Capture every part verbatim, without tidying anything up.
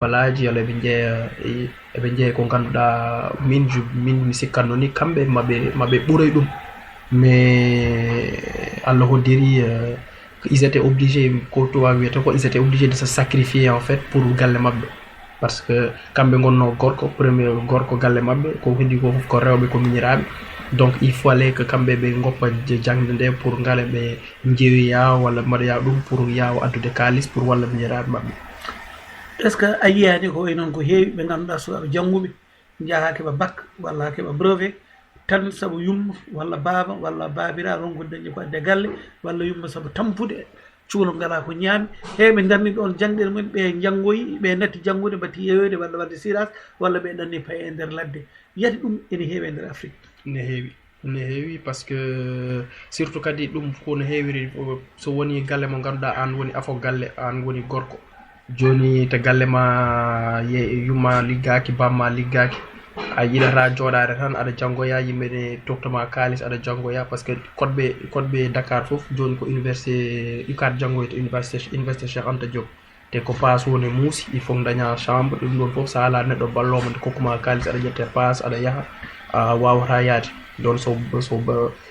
Walaaji, walla eɓe njeeya, e, eɓe njeeya ko ngannduɗaa, min, ju-, min mi sikkanno ni, kamɓe maɓe, maɓe ɓuroy ɗum. Mais Allah hoddiri, euh, ils étaient obligés, ko tubaab wiyata ko, ils étaient obligés de se sacrifier, en fait, pour galle maɓɓe. Parce que kamɓe ngonno gorko, premier gorko galle maɓɓe, ko heddi ko fof ko rewɓe, ko miñiraaɓe. Donc, il fallait que kamɓe ɓe ngoppa je-, jaŋde nde pour ngale ɓe njeeyoya walla mbaɗoya ɗum pour yaawa addude kaalis pour walla miñiraaɓe maɓɓe. Est-ce que a yiyaani ko wayi noon ko heewi ɓe ngannduɗaa sukaaɓe jannguɓe njaha keɓa bac walla keɓa brevet tan sabu yumma walla baaba walla baabiraaɗo ronkude dañde ko addi e galle walla yumma sabu tampude cuulo ngalaa ko ñaami? Heewɓe darni ɗoon jaŋɗe mumen, ɓe njanngoyi, ɓe natti janngude, mbaɗti yeeyoyde walla waɗde siraas walla ɓe ɗanni paye e nder ladde. Yati ɗum ene heewi e nder Afrik. Ne heewi. Ne heewi, parce que surtout kadi ɗum ko no heewiri, o, so woni galle mo ngannduɗaa aan woni afo galle, aan woni gorko. Jooni to galle ma ye-, yumma liggaaki, bamma liggaaki, a yiɗata jooɗaade tan aɗa janngoya, yimɓe ne tottoma kaalis aɗa janngoya, parce que koɗɓe, koɗɓe Dakar fof jooni ko université UCAD janngoyta, université, université Cheikh Anta Diop. Te ko paas woni muusi, il faut daña chambre, ɗum ɗon fof so alaa neɗɗo ballooma nde kokkuma kaalis, aɗa ƴetta paas, aɗa yaha, a waawata yaade. Ɗon so, so,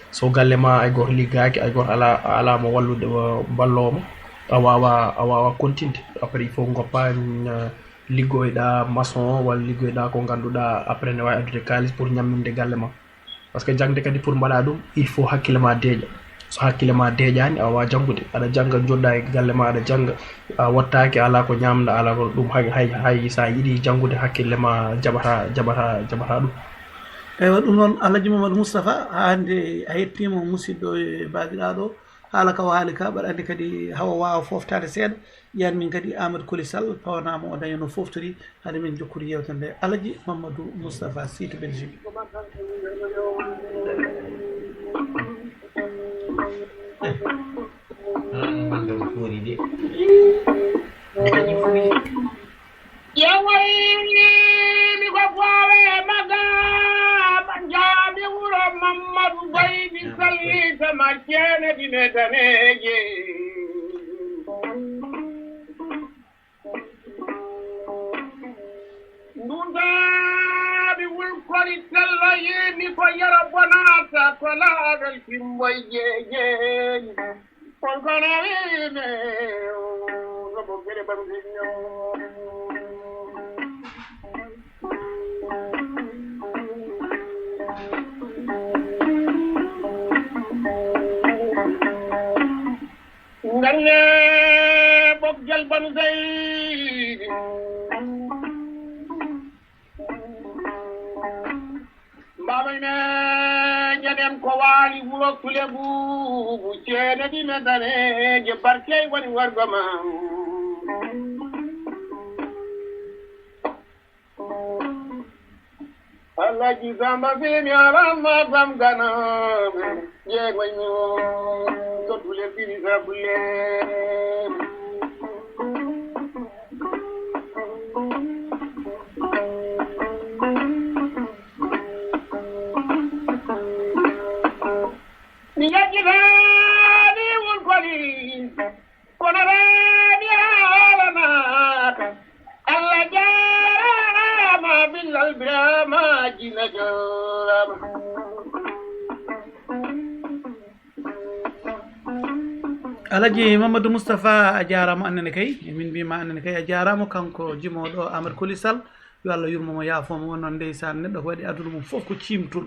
so galle ma ay gooto liggaaki, ay gooto alaa, alaa mo wallude, wa-, ballooma, a waawa, a waawa continde. Après il faut ngoppa, mm, liggoyɗa maçon walla liggoyɗa ko ngannduɗaa après ne waawi addude kaalis pour ñamminde galle ma. Parce que jaŋde kadi pour mbaɗa ɗum, il faut hakkille ma deeƴa. So hakkille ma deeƴaani, a waawaa janngude. Aɗa jannga, njoɗɗa e galle ma, aɗa jannga, a wattaaki, alaa ko ñaamda, alaa ko ɗum, hay, hay, hay so a yiɗi janngude, hakkille ma jaɓata, jaɓata, jaɓata ɗum. Eywa, ɗum noon, Alhaji Mamadou Moustapha, haa hannde a yettiima musidɗo e baabiraaɗo. Haala ka o haali ka, mbaɗa anndi kadi hawa waawa fooftaade seeɗa. Ƴeewan min kadi Amadou Koli Sall, pawanaa mo o daña no fooftori, hade min jokkude yeewtere nde. Alhaji Mamadou Moustapha Sy to Belgique. Ƴeewaymi ko foowe magga, jaabi wuro Mammadu Baydi Salli, tama ceene ɗi metaneeje. Ndun jaabi wulkori telloyimi ko yero bonata, ko laagal timboy jeejeeni. On kono wiimi, o, lobo gere bam zinno. Ngalle ɓoggel banu Zeydi. Mbamayne jaɗen ko waali wuro Sule Buubu, ceene ɗi metaneeje, barkey woni wargo ma. Alhaji Samba Fini alamma bam ganaaɓe, jeegoy mi o, so dule fini sabule. Mi yejjitaani wulkoli. Kono rewɓe haalanaaka. Allah jaaraama, Bilal Birama Jina jaaraama. Alhaji Mamadou Moustapha, a jaaraama annene kay. Min mbiima annene kay, a jaaraama. Kanko jimooɗo Amadou Koli Sall, yo Allah yurmo mo, yaafo mo. Won noon ndeysaan, neɗɗo ko waɗi aduna mum fof ko ciimtol.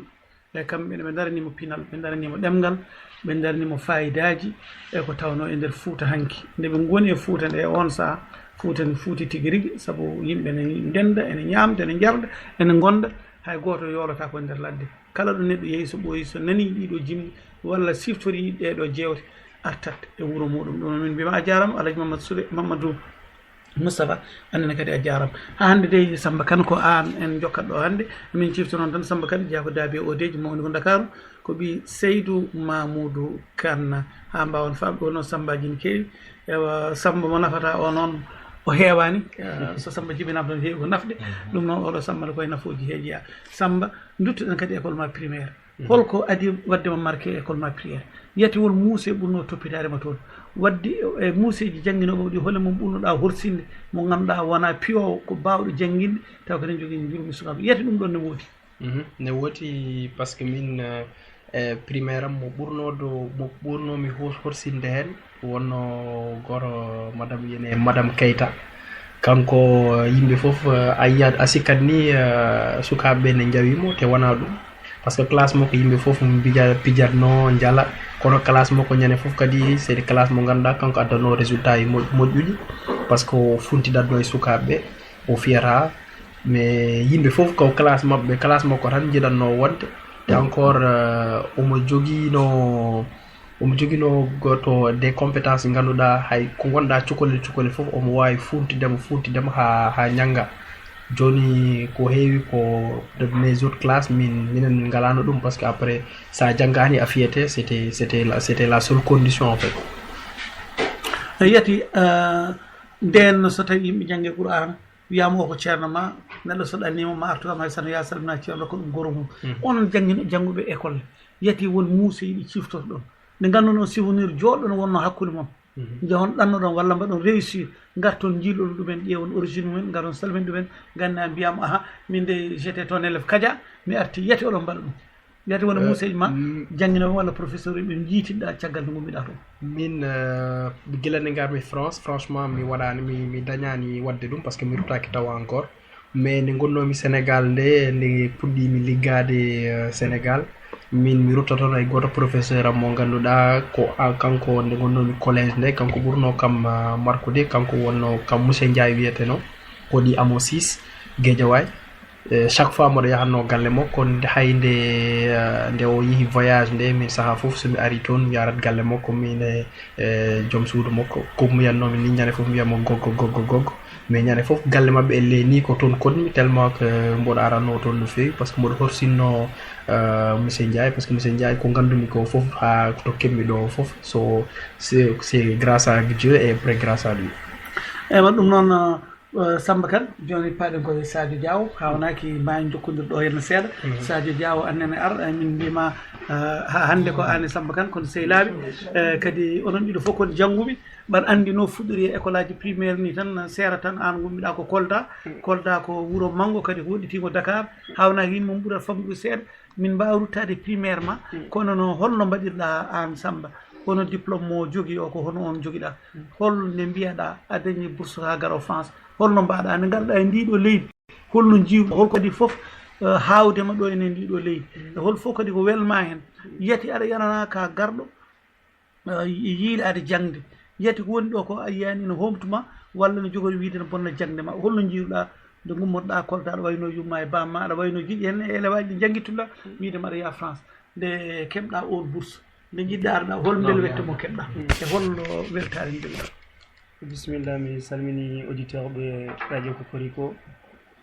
E kamɓe ne, ɓe ndaranii mo pinal, ɓe ndaranii mo ɗemngal, ɓe ndaranii mo faayidaaji, e ko tawnoo e nder Fuuta hanki. Nde ɓe ngoni e Fuuta nde, e oon sahaa, Fuuta ne fuuti tigi rigi, sabu yimɓe ne ndennda, ene ñaamda, ene njarda, ene ngonda, hay gooto yoolotaako e nder ladde. Kala ɗo neɗɗo yehi, so ɓooyi, so nanii ɗiiɗoo jimɗi, walla siftorii ɗeeɗoo jeewte, artat e wuro muuɗum. Ɗum noon, min mbiima a jaaraama, Alhaji Mamadou Sule, Mamadou Moustapha, annene kadi a jaaraama. Haa hannde dey, Samba Kane, ko aan en njokkat ɗo hannde. Min cifta noon tan Samba Kane, jeyaa ko Daabe Odeji, mawni ko Ndakaaru, ko ɓii Seydou Mamoudou Kane. Haa mbaawon faamde, wonno Sambaaji ne keewi. Ewa, Samba mo nafata o noon, o heewaani. Eh, so Samba jibinaama tan, heewi ko nafde. Ɗum noon, oɗo Samba ne koye nafooji he jeyaa. Samba, nduttuɗen kadi école ma primaire. Holko adi wadde ma marqué école ma prière? Yati won muuse ɓurno toppitaade ma toon. Wadde e muuseeji jannginooɓe ɗi, hole mum ɓurnoɗaa horsinde mo ngannduɗaa wonaa piyoowo, ko baawɗo jannginde, taw kadi jogii njurmi sukaaɓe? Yati ɗum ɗon ne woodi? Mhm. Ne woodi, parce que min, eh, eh, primaire am mo ɓurno do, mo ɓurno mi hor-, horsinde heen wonno gooto, madame Yene, madame Keita. Kanko, eh, yimɓe fof, eh, a yiyat, a sikkat ni, eh, sukaaɓe ɓe ne njawi mo, te wonaa ɗum. Parce que classe makko yimɓe fof mbija-, pijatno, njala. Kono classe makko ñande fof kadi, c'est classe mo ngannduɗaa kanko addanno résultat e moƴ-, moƴƴuɗi. Parce que o funtidatno e sukaaɓe ɓe, o fiyata. Mais yimɓe fof ko classe maɓɓe, classe makko tan njiɗatno wonde. Et encore, euh, omo jogiino, omo jogiino goto des compétences ɗe ngannduɗaa hay ko ngonɗaa cukalel cukalel fof omo waawi funtidemo, funtidemo haa, haa ñannga. Jooni ko heewi ko de mes autres classes, min, minen min ngalaano ɗum, parce que après, so a janngaani, a fiyete, c'était, c'était la, c'était la seule condition, en fait. Yati, eh, ndeen so tawi yimɓe jannge Qur'aana, wiyaama o ko ceerno ma, neɗɗo so ɗanniima ma artu kam hay sano, ya salmina ceerno, ko ɗum goro mum. Mhm. Onon janngi-, jannguɓe école, yati won muuse yiɗi ciftoto ɗon. Nde ngannduno souvenir jooɗɗo no wonno hakkunde mon. Mhm. Njahon ɗannoɗon walla mbaɗon réussir, ngarton njiiloɗon ɗumen, ƴeewon origine mumen, ngaron salmin ɗumen, ngannda mbiyaama, aha, min de j'étais ton élève Kaja, mi arti, yati oɗon mbaɗa ɗum. Yati wona, eh, museeji ma, mm, jannginooɓe walla professeur ɓe njiitinɗa caggal nde ngummiɗa toon? Min, eh, gila nde ngarmi France, franchement, mi waɗaani, mi, mi dañaani waɗde ɗum, parce que mi ruttaaki tawa encore. Mais nde ngonnoomi Sénégal nde, nde puɗɗiimi liggaade, eh, Sénégal, min mi rutta toon e gooto professeur am mo ngannduɗaa ko a-, kanko nde ngonnoomi collège nde, kanko ɓurno kam, ah, markude, kanko wonno kam Monsieur Ndiaye wiyeteno, ko ɗi amo six, Guédiawaye. Eh, chaque fois mboɗo yahatno galle makko, nde hay nde, eh, nde o yehi voyage nde, min saha fof so mi ari toon, mi arat galle makko, min e, eh, joom suudu makko, ko mbiyatno mi ni ñande fof mbiyatmo goggo, goggo, goggo. Mais ñande fof galle maɓɓe elle ni ko toon koɗmi, tellement que mboɗo aranno toon no feewi, parce que mboɗo horsinno, eh, Monsieur Ndiaye, parce que Monsieur Ndiaye ko ngandumi ko fof, haa to keɓmi ɗo fof, so, c'est, c'est grâce à Dieu et après grâce à lui. Eywa, ɗum noon, eh, Samba Kane, jooni paaɗen koye Sadio Diaw, haawnaaki ma en jokkondir ɗo henna seeɗa. Mhm. Sadio Diaw, annene ar, eh, min mbima, eh, ha hannde ko aan e Samba Kane, kono sehlaaɓe, eh, kadi onon ɗiɗo fof kon jannguɓe, ɓan anndi no fuɗɗori e école aji primaire ni tan, seera tan aan ngummiɗa ko Kolda. Mm. Kolda ko wuro manngo kadi ko woɗɗitiingo Dakar, haawnaaki yimɓe mum ɓurat famɗude seeɗa. Min mbaawa ruttaade primaire ma, mm, kono no holno mbaɗirɗa aan Samba? Kono diplôme mo jogii o, ko hono on jogiɗa? Mm. Hol nde mbiyaɗa a dañi bourse haa garo France? Holno mbaɗa nde ngarɗa e ndiɗo leydi? Holno njiw-, hol kadi fof, eh, haawde ma ɗo ene ndiɗo leydi? Mm. E hol fof kadi ko welma hen? Mm. Yati aɗa yanana ka garɗo, eh, yi-, yiilaade jaŋde. Yati ko woni ɗo ko a yiyani ene homtuma walla ne jogori wiide ne bonna jaŋde ma. Holno njiiruɗa nde gummorɗa Kolda, aɗa wayno yumma e bamma, aɗa wayno giɗi hen e elewaaji ɗi janngittuɗa, wiide ma aɗa yaha France? Nde keɓɗa on bourse, nde jiɗɗa arɗa, hol mbelwette mo keɓɗa? Mm. E holno weltaare nde welɗa? Bisimilla, mi salmini auditeur ɓe Radio Cocorico.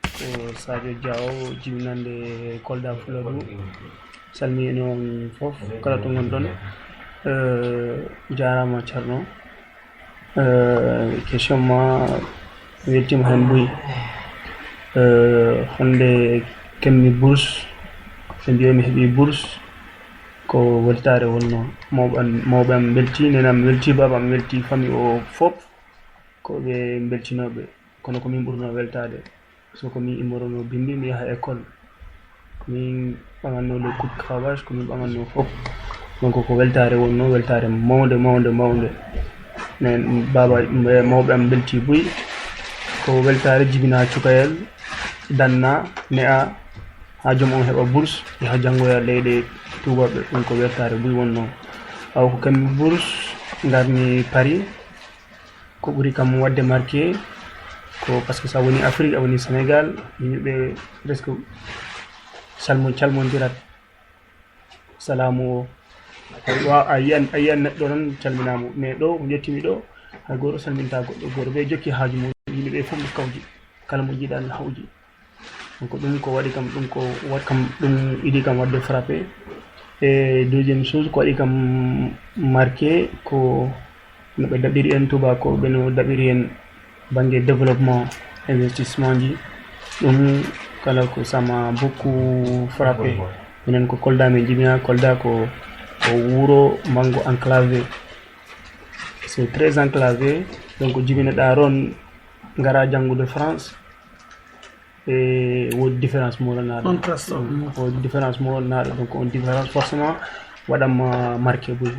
Ko Sadio Diaw, jibinande Kolda Fuladu. Salmini on fof, kala to ngonɗon. Eh, jaaraama, Ceerno. Eh, question ma, mi weltiima heen buy. Eh, hannde keɓmi bourse, ɓe mbiyo mi heɓi bourse, ko weltaare wonno. Mawɓe am, mawɓe am mbelti, neene am welti, baaba am welti, famille o fof ko ɓe mbeltinooɓe. Kono ko min ɓurno weltaade. So ko min immorono bimbi, mi yaha école. Ko min ɓaŋatno le coup de cravache, ko min ɓaŋatno fof. Donc ko weltaare wonno, weltaare mawnde, mawnde, mawnde. Nen baaba, mbe-, mawɓe am mbelti buy. Ko weltaare jibina cukayel, danna, ne'a, haa joom on heɓa bourse, yaha janngoya leyɗe tuubaɓe. Ɗum ko weltaare buy wonno. Awa ko keɓmi bourse, ngarmi Paris. Ko ɓuri kam waɗde marqué ko parce que so a woni Afrique, a woni Sénégal, yimɓe ɓe presque salmo-, calmondirat. Salaamu o, a wa-, a yiyan, a yiyan neɗɗo tan calminaama, mais ɗo ko njettimi ɗo, hay gooto salminta goɗɗo, gooto ɓe jokki haaju mum, yimɓe ɓe fof ɓe kawji, kala mo jiiɗa ne hawji. Donc ɗum ko waɗi kam, ɗum ko waɗi kam, ɗum yiɗi kam waɗde frappé. E deuxième chose ko waɗi kam marqué ko no ɓe daɓɓiri en, tuubakooɓe no daɓɓiri en bannge développement, investissement ji. Ɗum kala ko ça m'a beaucoup frappé. Minen ko Kolda min jibinaa. Kolda ko, ko wuro manngo enclavé. C'est très enclavé. Donc, jibinoɗaa ɗoon, ngaraa janngude France. E woodi différence mo wonanaaɗo. Contraste. Mm. Woodi différence mo wonanaaɗo. Donc, on différence forcément waɗan ma marqué boy.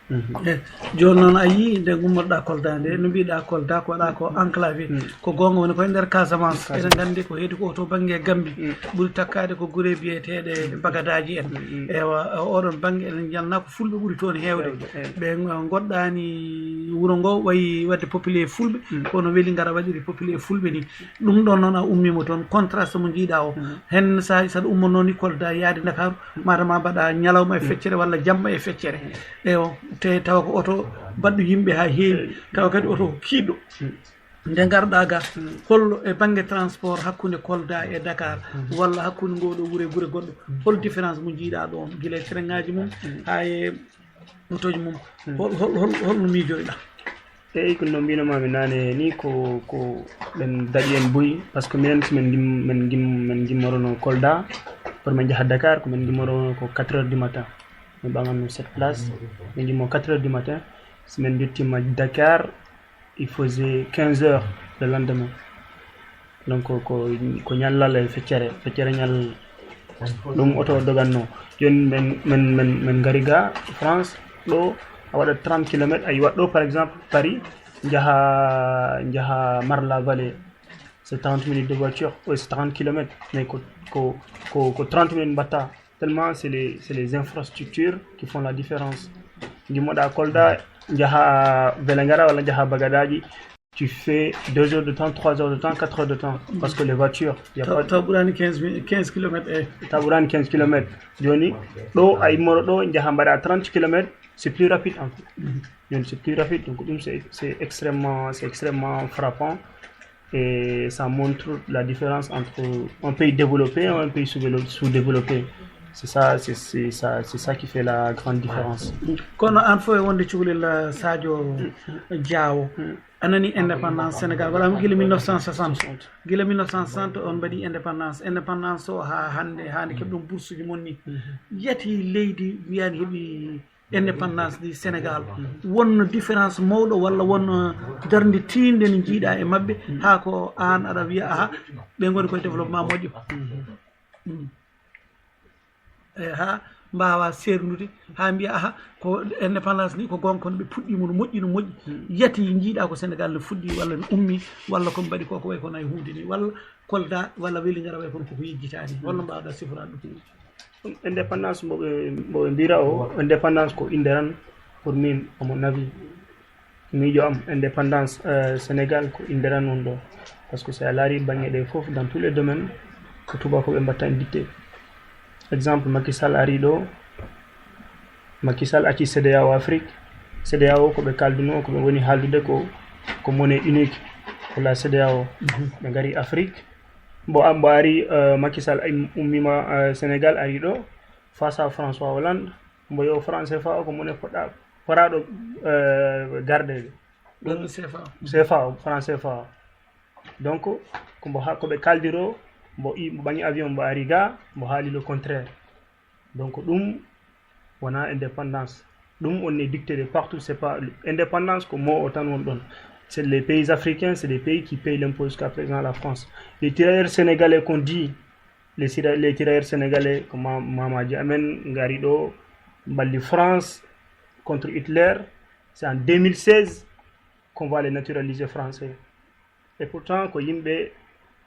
Mhm. E, jooni noon a yii nde ngummotoɗaa Kolda nde, no mbiiɗaa Kolda ko waɗaa ko enclavé. Mm. Ko goonga woni koye nder Casamance. Casamance. Eɗen nganndi ko heedi ko to bannge Gambi. Mm. Ɓuri takkaade ko gure biyeteeɗe bagadaaji en. Mm, mm. Ewa, oɗon bannge eɗen njanna ko fulɓe ɓuri toon heewde. Heewde, ewa. Ɓe ngo-, ngoɗɗaani wuro ngo wayi waɗde populaire fulɓe, mm, kono weli ngara waɗiri populaire fulɓe ni. Ɗum ɗoon noon a ummiima toon, contraste mo njiiɗaa o. Mm. Heen saaji saɗa ummonoo ni Kolda yaade Ndakaaru, mm, mataw ma mbaɗa ñalawma e, mm, feccere walla jamma e feccere. Mm. Ewa, te tawa ko oto baɗɗo yimɓe haa heewi, eyi, tawa kadi oto ko kiiɗɗo. Mm. Nde ngarɗaa ga, mm, hollo e bannge transport hakkunde Kolda e Dakar, mm, walla hakkunde ngoo ɗoo wuro e gure goɗɗo, mm, hol différence mo njiiɗaa ɗoon, gila e train-ŋaaji mum, mm, haa e otooji mum? Mm. Hol, hol, hol, holno miijoyɗaa? Eyi, ko no mbiinoo maa mi naane nii, ko, ko ɓeen daɗi en buy, parce que minen, so min ngim-, min ngim-, min ngimmorono Kolda, pour min njaha Dakar, ko min ngimmorono ko quatre heures du matin. Min ɓaŋatno sept place, min ngimmo quatre heures du matin. So min njottiima Dakar, il faisait quinze heures le lendemain. Donc, ko, ko ñallal e feccere, feccere ñallal. Ɗum oto doganno. Jooni min, min, min, min ngari ga France, ɗo a waɗat trente kilomètres, a iwat ɗo, par exemple, Paris, njaha, njaha Marne-la-Vallée, c'est trente minutes de voiture, oui, c'est trente kilomètres, mais ko, ko, ko, ko trente minutes mbatta. Tellement c'est les, c'est les infrastructures qui font la différence. Ngimmoɗaa Kolda, njaha Vélingara walla njaha Bagadaaji, tu fais deux heures de temps, trois heures de temps, quatre heures de temps, parce que les voitures, il y a pas de... Taw ɓuraani quinze mi-, quinze kilomètres, eh. Taw ɓuraani quinze kilomètres. Jooni, ɗo a immoro ɗo, njaha mbaɗa trente kilomètres, c'est plus rapide en fait. Mhm. Jooni, c'est plus rapide. Donc, ɗum, c'est, c'est extrêmement, c'est extrêmement frappant. Et ça montre la différence entre un pays développé et un pays sous-, sous-développé. C'est ça, c'est, c'est ça, c'est ça qui fait la grande différence. Kono aan fof e wonde cukalel, eh, Sadio Diawo. Mm. A nani indépendance Sénégal, waɗaama gila mille neuf cent soixante. Gila mille neuf cent soixante on mbaɗi indépendance. Indépendance o haa hannde, haa nde keɓɗon bourse uji mon ni. Mhm. Yati leydi mbiyaani heɓi indépendance du Sénégal. Wonno différence mawɗo walla wonno darnde tiinde no njiiɗaa e maɓɓe, haa ko aan aɗa wiya, aha, ɓe ngoni koye développement moƴƴo. Mhm. Mm. E haa mbaawa seerndude, haa mbiya, aha, ko indépendance ni ko goonga, kono ɓe puɗɗiima no moƴƴi, no moƴƴi. Mm. Yati njiiɗaa ko Sénégal no fuɗɗi walla no ummi, walla ko ɓe mbaɗi ko, ko wayi kono e huunde ni, walla Kolda, walla Weli Ngara wayi kono koko yejjitaani. Holno mbaawɗaa sifraade ɗum? Ɗum indépendance mbo ɓe, mbo ɓe mbira o, indépendance ko innde tan pour min, à mon avis. Miijo am, indépendance, euh, Sénégal ko innde tan woni ɗo. Parce que si a laari bannge ɗe fof, dans tous les domaines, ko tubaakooɓe mbatta en dicté. Exemple, Macky Sall ari ɗo, Macky Sall acci CEDEAO Afrique. CEDEAO ko ɓe kaalduno, ko ɓe ngoni haaldude ko, ko monnaie unique, ko la CEDEAO. Mhm. Ɓe ngari Afrique. Mbo am, mbo ari, euh, Macky Sall ay-, ummiima, euh, Sénégal, ari ɗo, face à François Hollande, mbo yo franc CFA o ko monnaie poɗɗa-, poɗɗaaɗo, euh, gardeede. Ɗum C F A. C F A o, franc C F A o. Donc, ko mbo ha-, ko ɓe kaaldiro, mbo i-, mbo ɓaŋi avion, mbo ari ga, mbo haali le contraire. Donc, ɗum wona indépendance. Ɗum, on est dicté de partout, c'est pas, indépendance, ko mot o tan woni ɗon. C'est les pays africains, c'est des pays qui payent l'impôt jusqu'à présent à la France. Les tirailleurs sénégalais qu'on dit, les tira-, les tirailleurs sénégalais, ko ma-, mamaji amen ngari ɗo, mballi France contre Hitler, c'est en deux mille seize qu'on va les naturaliser français. Et pourtant, ko yimɓe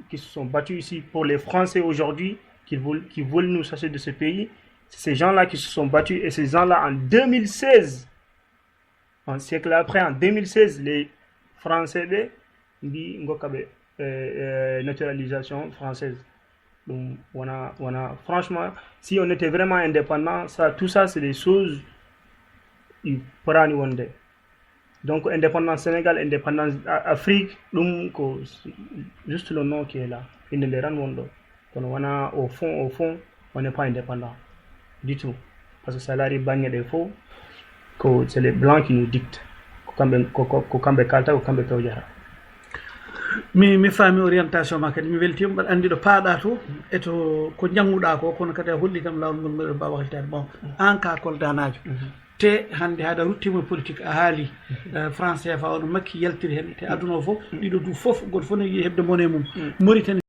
qui se sont battus ici pour les Français aujourd'hui, qui veulent, qui veulent nous chasser de ce pays. C'est ces gens-là qui se sont battus et ces gens-là, en deux mille seize, un siècle après, en deux mille seize, les Français ɓe mbi ngokka ɓe, euh, euh, naturalisation française. Ɗum wona, wona, franchement, si on était vraiment indépendant, ça, tout ça, c'est des choses ɗi potaani wonde. Donc, indépendance Sénégal, indépendance A-, Afrique, ɗum ko juste le nom qui est là. Innde nde tan woni ɗo. Kono wona au fond, au fond, on n'est pas indépendant du tout. Parce que si a laari bannge ɗe fof, ko, c'est les blancs qui nous dictent. Ko kamɓe, ko, ko, ko kamɓe kalta, ko kamɓe pewjata. Mi mi faami orientation ma kadi, mi weltiima, mbaɗa anndi ɗo paaɗa to, e to ko njannguɗa ko, kono kadi a holli kam laawol ngol mbaɗa mbawa wallitaade. Bon, aan ka Koldanaajo. Te hannde haɗa ruttiima politique, a haali, eh, France F A, ono Makki yaltiri heen, te aduna o fof, ɗiɗo du fof, goto fof ne yiɗi heɓde monnaie mum. Mauritanie